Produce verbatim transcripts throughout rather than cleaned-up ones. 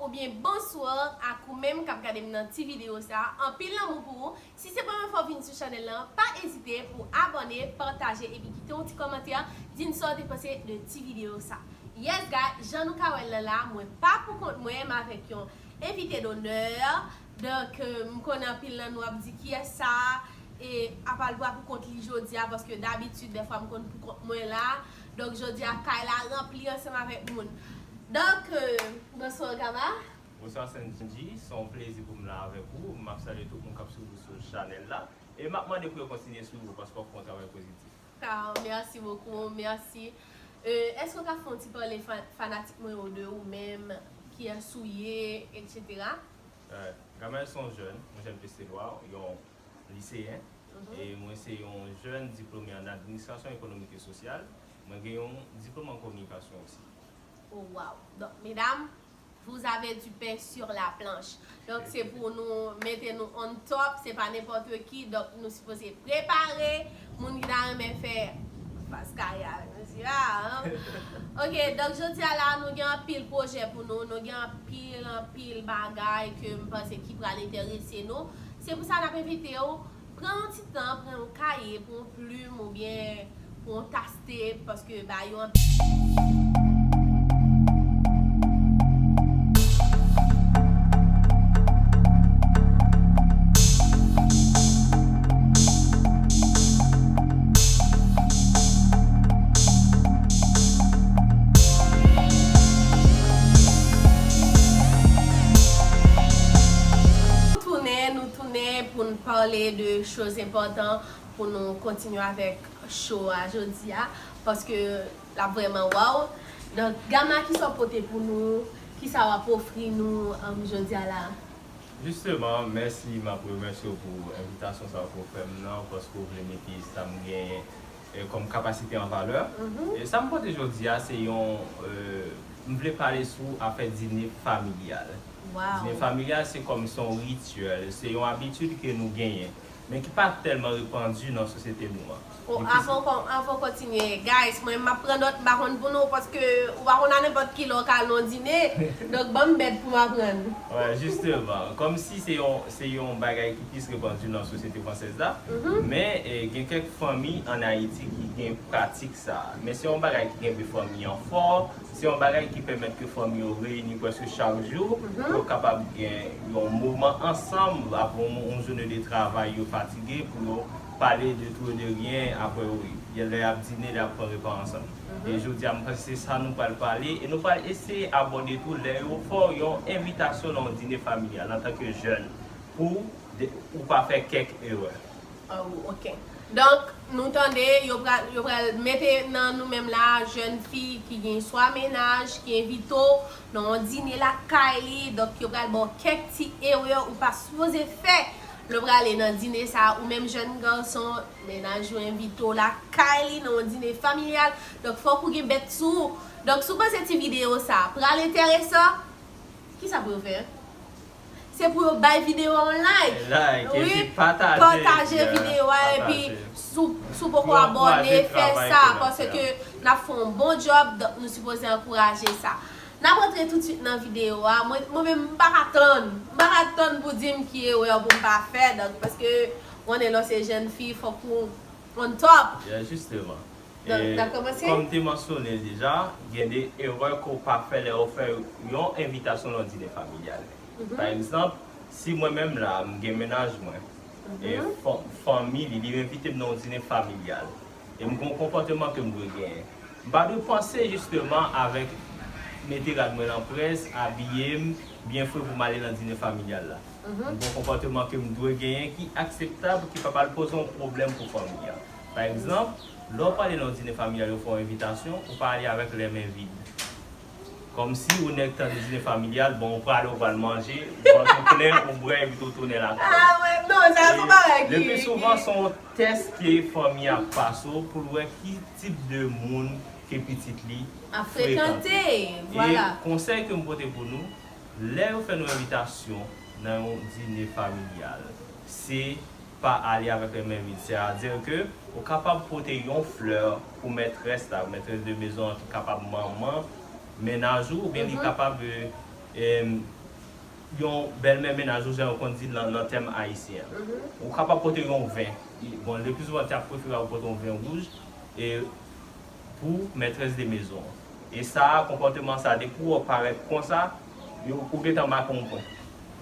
Oubyen bonswa ak ou menm k ap gade m nan ti videyo sa. Anpil lanmou pou ou. Si se premye fwa w vin sou chanèl lan, pa ezite pou abòne, pataje epi kite yon ti kòmantè, di n sa w te panse de ti videyo sa. Yes guys, jan nou ka wè l lan la, mwen pa pou kont mwen, m avèk yon envite donè. Donk, euh, m konnen anpil nan nou ap di kiyès sa, e apa l pa pou kont li jodi a, paske dabitid dèfwa m konn pou kont mwen la. Donk, jodi a kay la ranpli ansanm avèk moun. Donk, euh, bonswa Gama. Bonswa Sendji, se yon plezi pou m la avèk ou. M ap salye tout moun k ap swiv ou sou chanèl la. E m ap mande pou yo kontinye swiv ou paske w ap fè yon travay pozitif. Ah, merci beaucoup, merci. Euh, èske w ka fè yon ti pale fa- fanatik mwen yo de ou menm, kiyès ou ye, et cetera? Euh, Gamaël se yon jèn, yon jèn Pestelwa, yon liseyen. Mhm. E mwen se yon jèn diplome an administrasyon ekonomik e sosyal. Mwen gen yon diplòm an kominikasyon osi. Oh, wow. Donk, medam, vous avez du pain sur la planche. Donk, se pou nou mete nou on top, se pa nenpòt ki. Donk, nou sipoze prepare. Moun ki ta renmen fè fas karye avèk mesye a, hein? Ok, donk, jodi a la, nou gen anpil pwojè pou nou, nou gen anpil, anpil bagay ke m panse ki pral enterese nou. Se pou sa n ap envite w, pran yon ti tan, pran yon kaye, pran yon plim oubyen pran yon tas te, paske ba yo anpil. Nou tounen, nou tounen pou n pale de choz enpòtan, pou nou kontinye avèk show a jodi a, paske l ap vrèman wow. Donk, Gama, kisa w pote pou nou? Kisa w ap ofri nou, um, jodi a la? Jisteman, mèsi, m ap remèsye w pou envitasyon sa a ke w fè m nan, paske w vle mete sa m genyen, eh, kòm kapasite an valè. Mhm. E sa m pote jodi a, se yon, eh, m vle pale sou afè dine familyal. Wow. Dine familyal, se kòm se yon rityèl, se yon abitid ke nou genyen, men ki pa tèlman repandi nan sosyete nou an. Oh, avan w kon- avan w kontinye, guys, mwen m ap pran nòt, m pa konn pou nou, paske ou pa konn a nenpòt ki lè w ka al nan yon dine, donk ban m bèt pou m aprann. Wè, jisteman, kòmsi se yon, se yon bagay ki plis repandi nan sosyete fransèz la, mhm, men, eh, gen kèk fanmi ann Ayiti ki gen pratik sa a, men se yon bagay ki kenbe fanmi an fò, se yon bagay ki pèmèt ke fanmi yo reyini prèske chak jou, mhm, pou yo kapab gen yon moman ansanm, apre yon, yon jounen de travay, yo fatige, pou yo pale de tou e de ryen, apre, wi, lè y ap dine, lè y ap pran repa ansanm. Mhm. E jodi a, m panse se sa nou pral pale, e nou pral eseye abòde tou lè yo fè w yon envitasyon nan yon dine familyal antanke jèn, pou de- ou pa fè kèk erè. Oh, ok. Donk, nou tande, yo pral, yo pral mete nan nou menm la, jèn fi ki gen swa mennaj, ki envite w nan yon dine lakay li. Donk, yo pral ba w kèk ti erè ou pa sipoze fè lè w prale nan dine sa a. Ou menm jèn gason, mennaj ou envite w lakay li nan yon dine familyal. Donk, fòk ou gen bèt sou ou. Donk, si w panse ti videyo sa a pral enteresan, kisa pou yo fè? Se pou yo bay videyo a yon like. Like, wi, epi pataje, pataje, yeah, videyo a, pataje. Epi si w, si w poko abòne, fè sa, paske n ap fè yon bon djòb, donk nou sipoze ankouraje sa. N ap rantre toutswit nan videyo a. Mwen, mwen menm, m pa ka tann. M pa ka tann pou di m ki erè pou m pa fè, donk, paske w konnen lè w se jèn fi, fòk ou on top. Yeah, jisteman. Donk, n ap kòmanse? Kòm m te mansyone l deja, gen de erè ke w pa fè lè w fè yon envitasyon nan yon dine familyal. Mhm. Pa egzanp, si mwen menm la, m gen mennaj mwen, e, mhm, fan- fanmi li, li envite m nan yon dine familyal, e m gen yon konpòteman ke m dwe genyen. M pa dwe panse jisteman avèk mete rad mwen nan près, abiye m byen fre pou m ale nan dine familyal la. Mhm. M gen yon konpòteman ke m dwe genyen ki akseptab, ki pa pral poze yon pwoblèm pou fanmi an. Pa egzanp, lè w prale nan yon dine familyal, yo fè w envitasyon, ou pa ale avèk lè men vid. Kòmsi ou nèk tande dine familyal, bon, ou prale, ou pral manje, ou vant ou plen, ou bwè, epi tou tounen lakay. Ah, wè, non, sa se yon bagay ki, le pli souvan, se yon tès ke fanmi a ap pase w pou l wè ki tip de moun ke pitit li ap frekante. Frekante, vwala. E konsèy ke m pote pou nou, lè yo fè nou envitasyon nan yon dine familyal, se pa ale avèk lè men vid. Sètadi ke ou kapab pote yon flè pou mètrès la, mètrès de mezon an ki kapab manman mennaj ou, oubyen li, mhm, kapab, e, em, yon bèlmè mennaj ou, jan yo konn di nan, nan tèm ayisyen an. Ou kapab pote yon ven. Bon, le pli souvan, te ap prefere ou pote yon ven wouj e pou mètrès de mezon an. E sa, konpòteman sa, depi w parèt konsa, yo, ou gentan make yon pwen.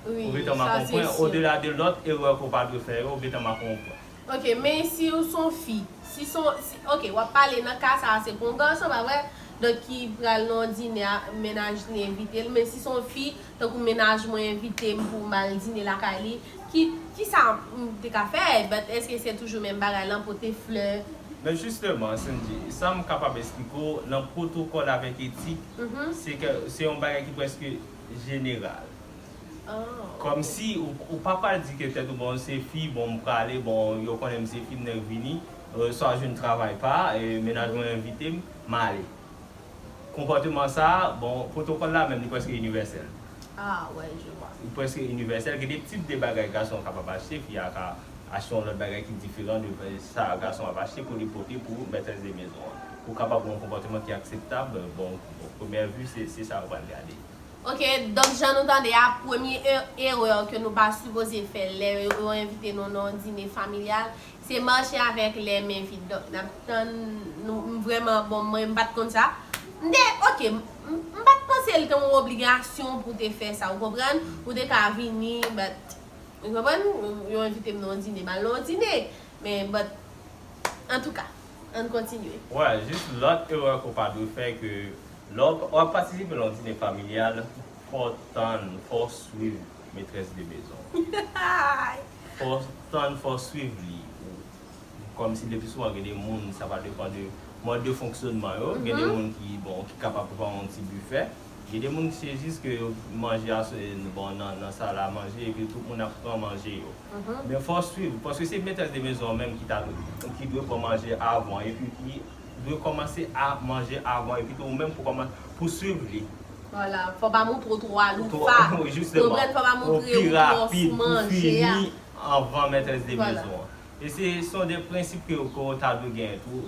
Ou gentan make yon pwen, odela de lòt erè ke w pa dwe fè yo, ou gentan make yon pwen. Ok, men si w se yon fi, si se yon, si, ok, w ap pale nan ka sa a, se pou yon gason, pa vre? Donk, ki pral nan yon dine a, mennaj li envite l, men si se yon fi, tankou mennaj mwen envite m pou m al dine lakay li, ki, ki sa m te ka fè? But èske se toujou menm bagay lan, pote flè? Men jisteman, Cindy, sa m kapab eksplike w, nan pwotokòl avèk etik, se ke, se yon bagay ki prèske jeneral. Kòmsi ou, ou pa pral di ke tèt ou, bon, se fi, bon, m prale, bon, yo konnen m se fi, m nèk vini, e, swa jwenn travay pa, e, mennaj mwen envite m, m ale. Konpòteman sa, bon, pwotokòl la menm, li prèske inivèsèl. Ah, ouais, je vois. Li prèske inivèsèl. Gen de tip de bagay gason an kapab achte, fi a ka achte yon lòt bagay ki diferan de sa gason an ap achte pou li pote pou mètrès de mezon an. Pou kapab gen yon konpòteman ki akseptab, bon, bon, premyè vi, se, se sa yo pral gade. Ok, donk jan nou tande a, premye e-, erè ke nou pa sipoze fè lè yo envite nou nan yon dine familyal, se mache avèk lè men vid. Donk, n ap tann, nou, m vrèman, bon, mwen, m pa t konn sa. M te, ok, m, m pa t panse l te yon obligasyon pou te fè sa, ou konprann? Ou te ka vini, but, ou konprann? Yo envite m nan yon dine, m al nan yon dine. Men, but, antouka, ann kontinye. Wè, jis lòt erè ke w pa dwe fè, ke lè w ap patisipe nan yon dine familyal, fò w tann, fò w swiv metrès de mezon. Fò w tann, fò w swiv li. Kòmsi le pli souvan gen de moun, sa va depann de mòd de fonksyonman yo. Gen de moun ki, bon, ki kapab pran yon ti bifè. Gen de moun ki se jis ke manje a, se, bon, nan, nan sal a manje, epi tout moun ap pran manje yo. Men fò w swiv, paske se metrès de mezon an menm ki ta dwe, ki dwe pran manje avan, epi ki dwe kòmanse a manje avan, epi tou ou menm pou kòmanse, pou swiv li. Vwala, fò pa montre w twò alfa. Jisteman, konprann, fò pa montre w twò manje a. Pou pi rapid, pou fini anvan metrès de mezon an. E se, se yon de prensip ke, ke w ta dwe genyen tou.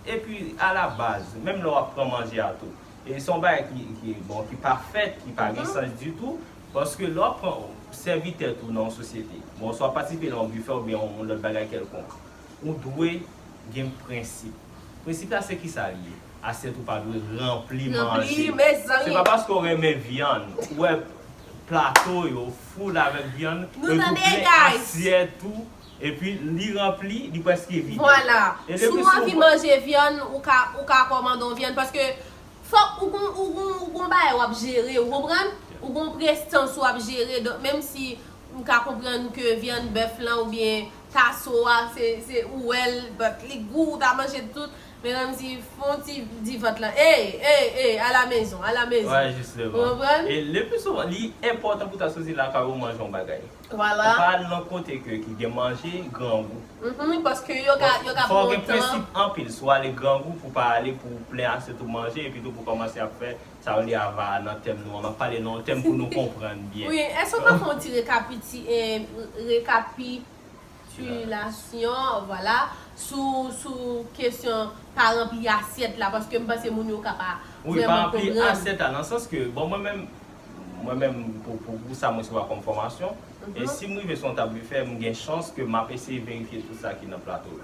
Epi, a la baz, menm lè w ap pran manje a tou, e se yon bagay ki, ki, bon, ki pa fèt, ki pa gen sans ditou, paske lè w ap pran sèvitè tou nan yon sosyete, bon, swa patisipe nan yon bifè oubyen yon lòt bagay kèlkonk, ou dwe gen prensip. Prensip la se kisa li ye? Asyèt ou pa dwe ranpli manje. Se pa paske w renmen vyann, ou wè plato yo full avèk vyann, epi w plen asyèt ou, epi li ranpli, li prèske vide. Vwala. Si w anvi manje vyann, ou ka, ou ka kòmande yon vyann, paske fòk ou gon, ou gon, ou gon bagay w ap jere, ou konprann? Ou gon prestans w ap jere, donk menm si m ka konprann ke vyann bèf lan oubyen taso a, se, se ou wè l, but li gou, ou ta manje tout, men kòmsi fè yon ti di vant lan, ey, ey, ey, à la maison, à la maison. Wè, jisteman. Ou konprann? E le pli souvan, li enpòtan pou ta soti lakay ou manje yon bagay. Vwala. Ou pa al nan kote ke, ki gen manje, grangou. Mhm, paske yo ka, yo ka pran tan. Fò w gen prensip anpil, si w ale grangou pou pa ale pou plen asyèt ou manje, epi tou pou kòmanse ap fè sa yo li ava nan tèm nou an. M ap pale nan yon tèm pou nou konprann byen. Wi, èske w ka fè yon ti rekapiti-, eh, rekapitilasyon, vwala, sou, sou kesyon pa ranpli asyèt la, paske m panse moun yo ka pa vrèman konprann. Wi, pa ranpli asyèt la, nan sans ke, bon, mwen menm, mwen menm, pou, pou, pou sa m resevwa kòm fòmasyon, e si m rive sou yon tab bifè, m gen chans ke m ap eseye verifye tout sa ki nan plato yo.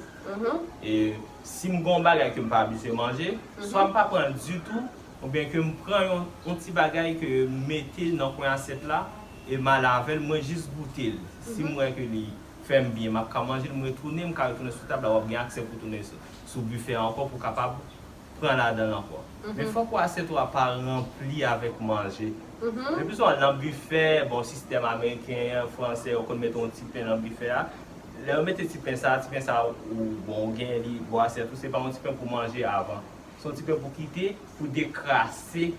E si m gen yon bagay ke m pa abitye manje, swa m pa pran l ditou, oubyen ke m pran yon, yon ti bagay ke m mete nan kwen asyèt la, e m ale avè l, mwen jis goute l. Si m wè ke li fè m byen, m ap ka manje l, m retounen, m ka retounen sou tab la, w ap gen aksè pou tounen sou, sou bifè a ankò pou kapab pran ladan l ankò. Men fòk wè asyèt ou a pa ranpli avèk manje. Le pli souvan nan bifè, bon, sistèm ameriken an, fransè, yo konn mete yon ti pen nan bifè a. Lè yo mete ti pen sa, ti pen sa, ou, bon, ou genyen li bò asyèt ou, se pa yon ti pen pou manje avan. Se yon ti pen pou kite, pou dekrase,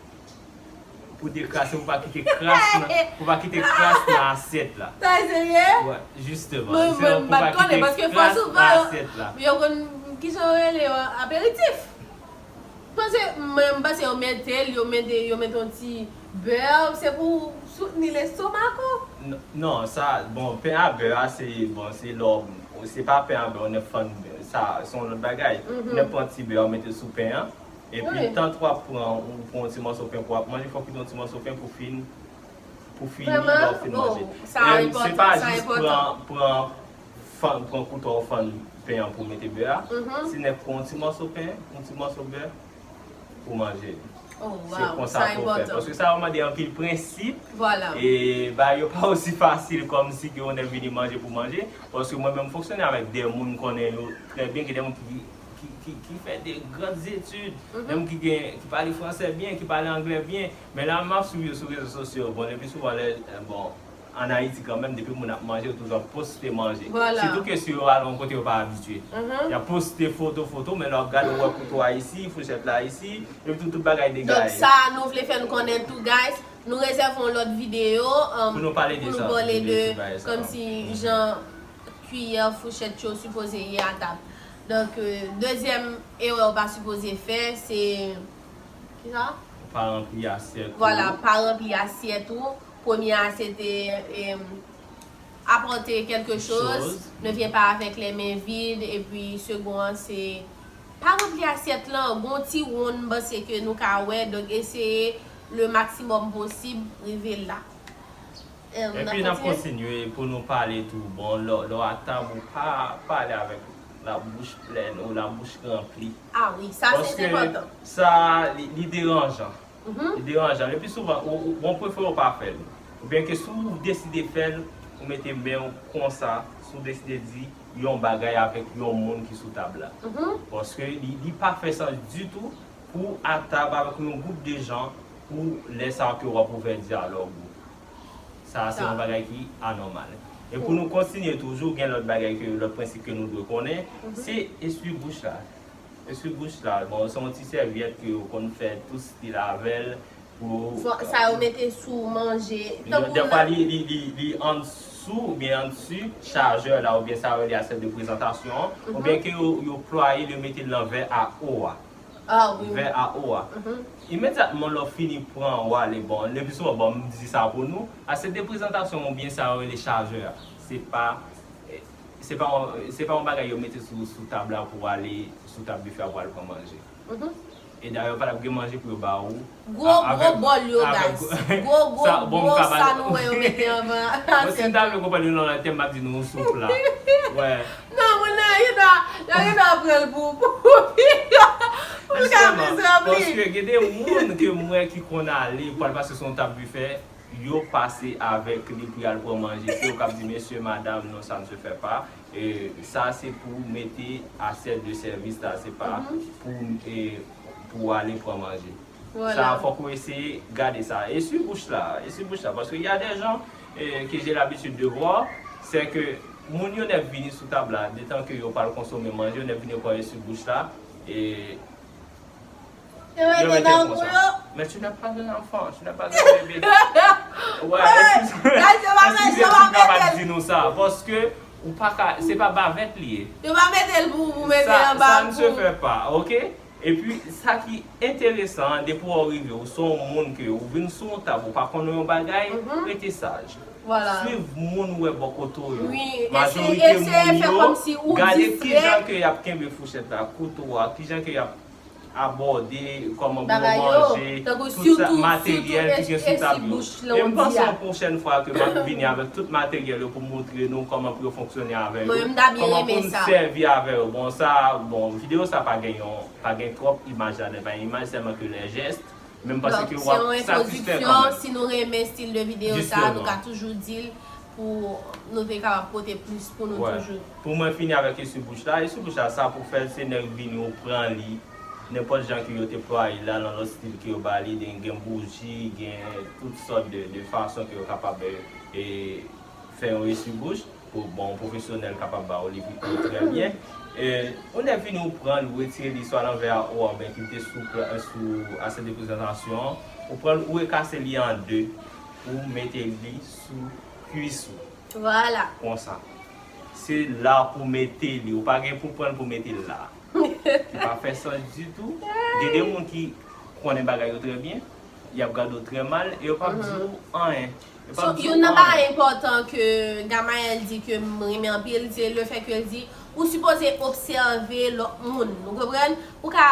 pou dekrase, pou pa kite kras nan, pou pa kite kras nan asyèt la. Sa serye? Wè, jisteman. Mwen, mwen, m pa t konnen, paske fò souvan, yo konn, kijan yo rele yo, aperitif. Panse, mwen, m panse yo mete l, yo mete, yo mete yon ti bè, se pou soutni lestomak ou. Non, non, sa, bon, pen a bè a, se, bon, se lè w, se pa pen a bè, w nèk fann, sa, se yon lòt bagay. Nèk pran ti bè, w mete sou pen an. Epi, tank w ap pran, ou pran yon ti mòso pen pou w ap manje, fòk ou gen yon ti mòso pen pou fin Pou fini, lè w fin manje. Sa enpòtan, sa enpòtan. Pran, pran, fann, pran kouto w fann pen an pou mete bè a. Si nèk pran yon ti mòso pen, yon ti mòso bè, pou manje. Se konsa pou fè. Paske sa yo mande anpil prensip. E bagay yo pa osi fasil kòmsi ke yon nèg vini manje pou manje. Paske mwen menm fonksyone avèk de moun konnen yo trè byen, ki de moun ki, ki, ki, ki fè de gran etid, menm ki gen, ki pale fransè byen, ki pale anglè byen. Men la, m ap swiv yo sou rezo sosyo. Bon, le pli souvan, lè, bon, ann Ayiti kanmenm, depi moun ap manje, yo toujou ap poste manje. Sitou ke si yo al yon kote yo pa abitye. Y ap poste foto, foto, men lè w ap gade, w wè kouto a isi, fouchèt la isi, epi tou, tout bagay degaye. Donk, sa nou vle fè nou konnen tou, guys, nou rezève yon lòt videyo, um, pou nou pale de, kòmsi jan kiyè, fouchèt yo sipoze ye a tab. Donk, euh, dezyèm erè w pa sipoze fè, se, kisa? Pa ranpli asyèt ou. Vwala, pa ranpli asyèt ou. Premye a, se te, em, apporter quelque chose, ne viens pas avec les mains vides, epi segon an, se pa ranpli asyèt lan, gon ti wonn m panse ke nou ka wè, donk eseye le maximum posib rive la. Em, n ap kontinye pou nou pale tou. Bon, lè, lè w atab, ou pa pale avèk labouch plèn ou labouch ranpli. Ah wi, sa se enpòtan. Paske sa, li, li deranjan. Li deranjan. Le pli souvan, ou, ou, bon, prefere w pa fè l. Oubyen ke si w deside fè l, ou mete men w konsa, si w deside di yon bagay avèk yon moun ki sou tab la. Paske li, li pa fè sans ditou pou w atab avèk yon gwoup de jan pou lè sa a ke w ap ouvè dyalòg ou. Sa a se yon bagay ki anòmal. E pou nou kontinye toujou, gen lòt bagay ke, lòt prensip ke nou dwe konnen, se eswi bouch la. Eswi bouch la, bon, se yon ti sèvyèt ke yo konn fè tout stil avè l pou... Sa yo mete sou manje. Dèfwa li, li, li, li andsou oubyen andesu chajè la, oubyen sa yo rele asyèt de prezantasyon an, oubyen ke yo, yo plwaye l, yo mete l nan vè a o a. Ah wi. Vè a o a. Imedyatman lè w fini pran, w ale, bon, le pli souvan, bon, m di sa pou nou, asyèt de prezantasyon oubyen sa yo rele chajè a. Se pa, se pa yon, se pa yon bagay yo mete sou, sou tab la pou w ale sou tab bife a pou w al pran manje. E dayè, pa t ap gen manje pou yo ba ou. Gwo, gwo bòl yo, guys. Gwo, gwo, gwo sa nou wè yo mete anvan. Bon, si m ta vle konprann yo nan lòt tèm, m ap di nou yon soup la. Wè. Non, moun nan, yo ta, yo ta pran l pou, pou, pou l ka plis ranpli. Paske gen de moun ke m wè ki konn ale pou al pase sou yon tab bife, yo pase avèk li pou y al pran manje. Se yo k ap di, mesye, madam, non, ça ne se fait pas. E sa, se pou mete asyèt de sèvis la, se pa pou, e, pou ale pran manje. Sa, fòk ou eseye gade sa. Eswi bouch la, eswi bouch la, paske y a des gens, e, que j'ai l'habitude de voir, c'est que moun yo nèk vini sou tab la, detan ke yo pral konsome manje, yo nèk vini pran eswi bouch la, e yo mete l konsa. Mais tu n'es pas un enfant, tu n'es pas un bébé. Ouais, excuse-moi, excuse-moi si m kapab di nou sa, paske ou pa ka, se pa bavèt li ye. Yo pa mete l pou, pou mete anba. Ça, ça ne se fait pas, ok? Epi, sa ki enteresan an, depi w rive, ou se yon moun ke ou vin sou yon tab, ou pa konnen yon bagay, rete saj. Swiv moun ou wè bò kote w yo. Majorite moun yo, gade kijan ke y ap kenbe fouchèt la, kouto a, kijan ke y ap abòde, kòman pou yo manje, tout sa, materyèl ki gen sou tab yo. E m panse yon pwochèn fwa ke m ap vini avèk tout materyèl yo pou montre nou kòman pou yo fonksyone avè yo, kòman pou n sèvi avè yo. Bon, sa, bon, videyo sa pa gen yon, pa gen twòp imaj ladan, pa gen imaj, sèlman ke lè jès. Men m panse ke w ap satisfè kanmenm. Si nou renmen stil de videyo sa, nou ka toujou di l pou nou te kapab pote plis pou nou toujou. Pou mwen fini avèk eswi bouch la, eswi bouch la, sa pou fè l, se nèg vini ou pran li, nenpòt jan ke yo te plwaye la, nan lòt stil ke yo ba li, gen, gen bouji, gen tout sòt de, de fason ke yo kapab, e, fè yon eswi bouch. Pou, bon, pwofesyonèl kapab ba ou li trè byen. E, ou nèk vini ou pran l, ou retire li swa nan vè a ou oubyen ki te sou, sou asyèt de prezantasyon an, ou pran l, ou rekase li an de, ou mete li sou kwis ou. Vwala. Konsa. Se la pou mete li, ou pa gen pou pran l pou mete l la. Li pa fè sans ditou. Gen de moun ki konnen bagay yo trè byen, y ap gade w trè mal e yo p ap di w anyen. Yo p ap di w anyen. So, youn nan bagay enpòtan ke Gamayèl di ke m renmen anpil, se le fè ke l di, ou sipoze obsève lòt moun. Ou konprann? Ou ka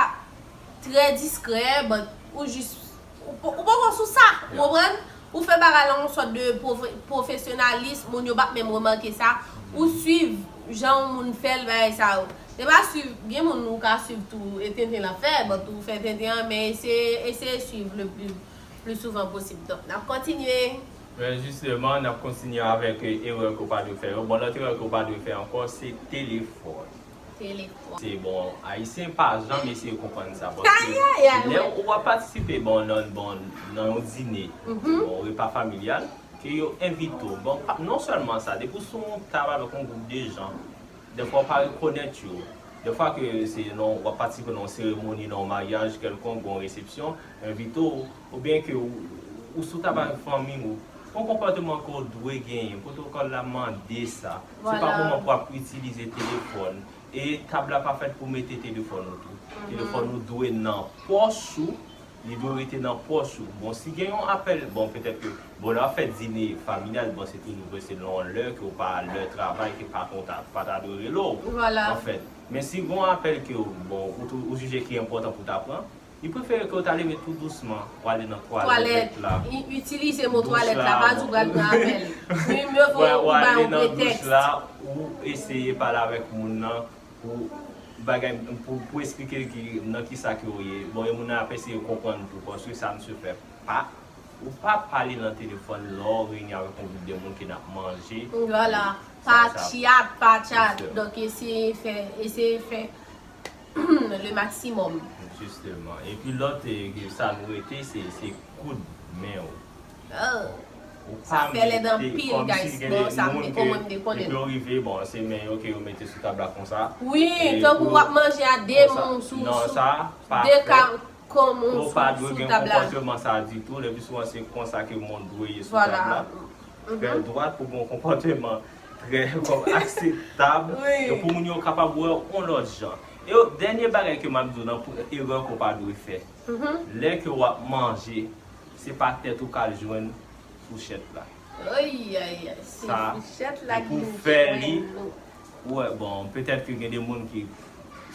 trè diskrè, but ou jis, ou, ou poko sou sa. Ou konprann? Ou fè bagay la yon sòt de pwofe- pwofesyonalis, moun yo p ap menm remake sa. Ou swiv jan yon moun fè l, bagay sa yo. Se pa swiv, gen moun ou ka swiv tou, e tenten l ap fè, but ou fè tenten an, men eseye, eseye swiv le pli, pli souvan posib. Donk, n ap kontinye. Men jisteman, n ap kontinye avèk, e, erè ke w pa dwe fè yo. Bon, lòt erè ke w pa dwe fè ankò, se telefòn. Telefòn. Se bon, Ayisyen pa janm eseye konprann sa, paske lè ou ap patisipe, bon, nan, bon, nan yon dine, bon, repa familyal, ke yo envite w. Bon, pa- non sèlman sa, depi w sou yon tab avèk yon gwoup de jan, dèfwa w pa rekonèt yo. Dèfwa ke se nan, w ap patisipe nan yon seremoni, nan yon maryaj kèlkonk, yon resepsyon, yo envite w, oubyen ke ou, ou sou tab avèk fanmi w, yon konpòteman ke w dwe genyen, pwotokòl la mande sa. Se pa moman pou w ap itilize telefòn. E tab la pa fèt pou mete telefòn ou tou. Telefòn ou dwe nan pòch ou, li dwe rete nan pòch ou. Bon, si gen yon apèl, bon, petèt ke, bon, lè w ap fè dine familyal, bon, se toujou vre, se nan yon lè ke w pa, lè travay, ke patwon ta, pa ta dwe rele w, anfèt. Men si gen yon apèl ke, bon, ou, tou- ou jije ki enpòtan pou w ta pran, li prefere ke w ta leve tou dousman, w ale nan twalèt la. I- Itilize mo twalèt la, pa di w pral pran apèl. Wi, mye vo ou ba yon pretèks. W ale nan douch la, ou eseye pale avèk moun nan, pou bagay, pou, pou eksplike l ki, nan kisa ke w ye. Bon, e moun nan ap eseye konprann tou, paske sa misye fè pa, ou pa pale nan telefòn lè w reyini avèk yon gwoup de moun ke n ap manje. Vwala, pa tchat, pa tchat. Donk, eseye fè, eseye fè le maksimòm. Jisteman. Epi lòt, e, sa nou rete, se, se koud men w. Ou pa mete, kòmsi gen de moun ke, depi yo rive, bon, se men yo ke yo mete sou tab la konsa. Wi, tankou w ap manje a de moun sou, sou de ka, kòm ou pa dwe gen konpòteman sa ditou. Le pli souvan, se konsa ke moun dwe ye sou tab la. Fè dwat pou gen yon konpòteman trè, kòm, akseptab. E pou moun yo kapab wè w yon lòt jan. E yo, dènye bagay ke m ap di w nan pou- erè ke w pa dwe fè. Lè ke w ap manje, se pa tèt ou k al jwenn fouchèt la. Ay, ay, ay, se fouchèt la ki pou fè li, wè, bon, petèt ke gen de moun ki,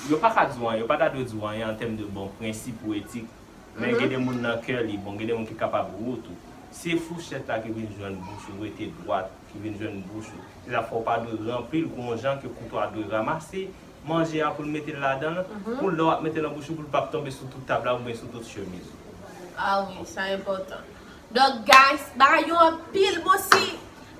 yo pa ka di w anyen, yo pa ta dwe di w anyen an tèm de, bon, prensip ou etik. Men gen de moun nan kè li, bon, gen de moun ki kapab ri w tou. Se fouchèt la ki vin jwenn bouch ou, rete dwat, ki vin jwenn bouch ou. Se sa fè w pa dwe ranpli l gon jan ke kouto a dwe ranmase manje a pou l mete l ladan l, pou lè w ap mete l nan bouch ou, pou l p ap tonbe sou tout tab la oubyen sou tout chemiz ou. Ah wi, sa enpòtan. Donk, guys, bagay yo anpil. Bon, si,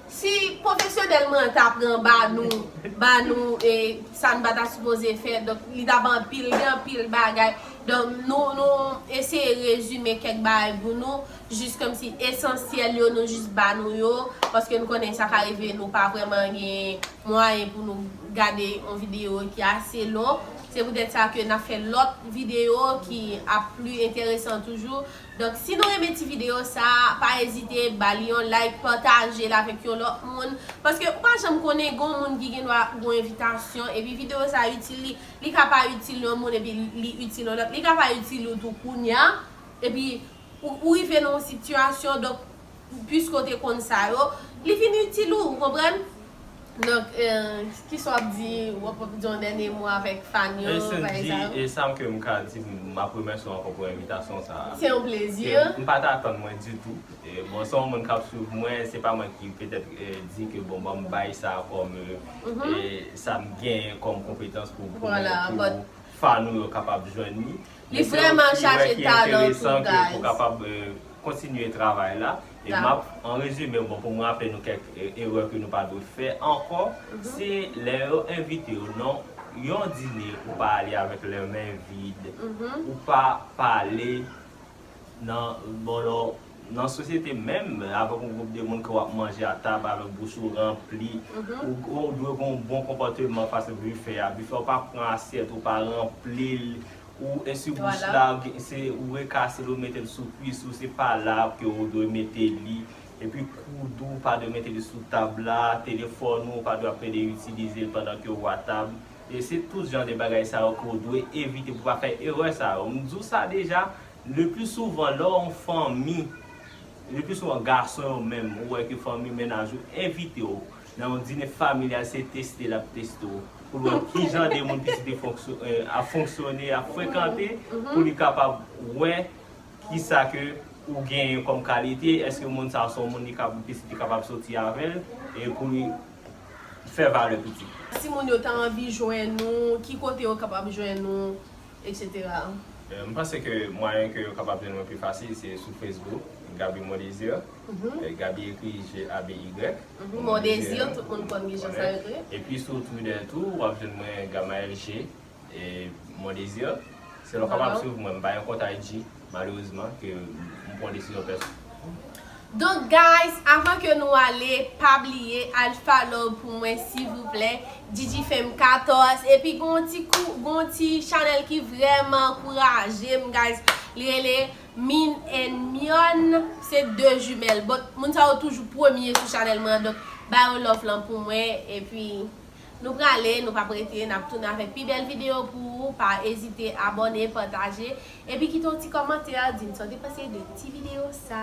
si pwofesyonèl mwen an ta pran ba nou, ba nou, e, sa n pa ta sipoze fè, donk, li t ap anpil, gen anpil bagay. Donk, nou, nou eseye rezime kèk bagay pou nou, jis kòmsi esansyèl yo, nou jis ba nou yo, paske nou konnen sa ka rive, nou pa vrèman gen mwayen pou nou gade yon videyo ki ase lon. Se poutèt sa ke n ap fè lòt videyo ki ap pli enteresan toujou. Donk, si nou renmen ti videyo sa, pa ezite ba li yon like, pataje l avèk yon lòt moun. Paske ou pa janm konnen, gen yon moun ki gen dwa gen yon envitasyon, epi videyo sa itil li, li ka pa itil yon moun, epi li itil yon lòt. Li ka pa itil ou tou kounya, epi ou, ou rive nan yon sitiyasyon, donk, piske w te konn sa yo, li vin itil ou, ou konprann? Donk, eh, kisa w ap di, w ap di yon dènye mo avèk fan yo, bagay sa yo? E sa m ke m ka di, m ap remèsye w ankò pou envitasyon sa a. Se yon plezi. M pa t atann mwen ditou. E, bon, se yon moun k ap swiv mwen, se pa mwen ki petèt, eh, di ke, bon, ban m bay sa kòm, eh, eh, sa m genyen kòm konpetans pou, pou, pou fan ou yo kapab jwenn li. Li vrèman chaje talan tou, guys. Pou kapab, eh, kontinye travay la. E m ap, an rezime, bon, pou m raple nou kèk, eh, erè ke nou pa dwe fè ankò, se lè yo envite w nan yon dine, ou pa ale avèk lè men vid, ou pa pale nan, bon, lò, nan sosyete menm, avèk yon gwoup de moun ke w ap manje a tab, avèk bouch ou ranpli, ou, ou dwe gen yon bon konpòteman fas ak bife a. Bife a, ou pa pran asyèt, ou pa ranpli l, ou eswibouch la, se ou rekase l, ou mete l sou kwis ou, se pa la ke ou dwe mete li. Epi koud ou, ou pa dwe mete li sou tab la, telefòn ou, ou pa dwe ap pede itilize l pandan ke ou a tab. E se tout jan de bagay sa yo ke ou dwe evite pou pa fè erè sa yo. M di w sa deja, le pli souvan, lè w yon fanmi, le pli souvan, gason yo menm, ou wè ke fanmi, mennaj ou envite w nan yon dine familyal, se teste l ap teste w, pou l wè ki jan de moun pitit li fonksyo- eh, ap fonksyone, ap frekante, pou li kapab wè kisa ke ou genyen kòm kalite, èske moun sa a se yon moun li kab, pitit li kapab soti avè l e pou li fè valè pitit? Si moun yo ta anvi jwenn ou, ki kote yo kapab jwenn ou, et cetera? Euh, m panse ke mwayen ke yo kapab jwenn mwen pi fasil se sou Facebook, Gaby Mondésir. Euh, Gaby ekri G A B Y. Mondésir, tout moun konn ki jan sa yo ekri. Epi sou Twitter tou, w ap jwenn mwen Gamaël G. E Mondésir. Se lè w kapab swiv mwen, m pa gen kont I G, malerezman, ke m pran desizyon pèsonèl. Donk guys, avan ke nou ale, pa bliye al follow pou mwen silvouplè, Gigi Fame katòz, epi gon ti kou, gon ti chanèl ki vrèman ankouraje m guys, li rele Min and Myon, se de jimèl, but moun sa yo toujou premye sou chanèl mwen an, donk ba yo love lan pou mwen, epi nou prale, nou p ap rete, n ap tounen avèk pi bèl videyo pou ou, pa ezite abòne, pataje, epi kite yon ti kòmantè, di m sa w te panse de ti videyo sa.